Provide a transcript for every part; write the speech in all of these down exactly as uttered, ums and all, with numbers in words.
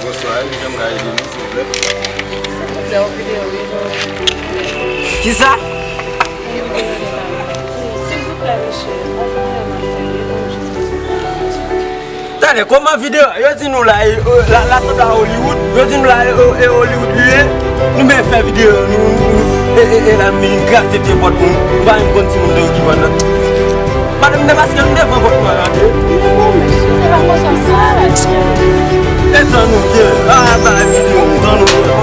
Bonswa, wi, jan m ka ede nou, silvouplè? Silvouplè, yon videyo, wi, nou. Kisa? Yon videyo, nou. Silvouplè, mesye, yon videyo, nou. Tande, kòman videyo? Yo di nou la, e, e, la, la sot la Hollywood, yo di nou la, e, e, e Hollywood li ye. Nou menm fè videyo, nou, nou, e, e, e la, nou vin krase pye pòt moun. Nou pa menm konn si moun deyò ki pòt la. Madanm, demaske m devan pòt mwen an, tande. Non, mesye, se pa konsa sa. E tan nou ye. A, ba, videyo, tan nou ye.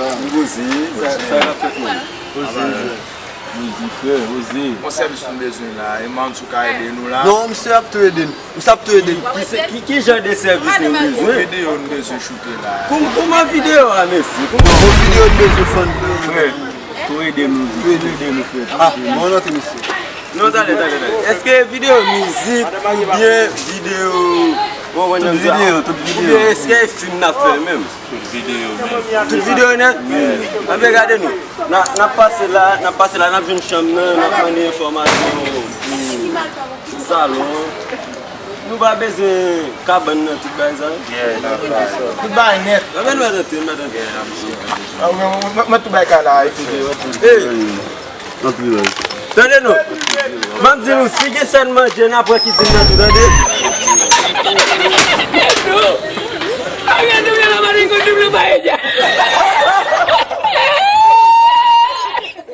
M poze, sa, sa n ap fè pou ou? Poze, frè, poze. Yon sèvis nou bezwen la, e m pa konn si w ka ede nou la. Non, misye ap tou ede n. Misye ap tou ede n. Ki se, ki, ki jan de sèvis nou bezwen? Yon videyo nou bezwen choute la. Kòm-, kòman videyo a, mesye? Kòman? Yon videyo nou bezwen fann. Frè, tou ede nou, tou ede nou, frè. A, bon, non, se misye. Non, tande, tande, tande. Èske videyo mizik oubyen videyo, bon, bon, tout videyo, tout videyo. Oubyen èske e fim n ap fè menm? Tout videyo menm. Tout videyo nèt? Wi. Anben, gade nou. N a, n ap pase la, n ap pase la, n ap jwenn chanm nan, n ap mande enfòmasyon pou salon. Nou pa bezwen kabann nan, tout bagay sa. Yeah, n ap fè sa. Tout bagay nèt. Anben, nou mèt antre, nou mèt antre. Yeah, n ap fè sa. A, mwen, mwen, mwen, mwen tout bagay ka la, e fini. Hey! Antre la. Tande non. Ban m di nou, si gen sèn manje, n a pran kizin nan tou, tande.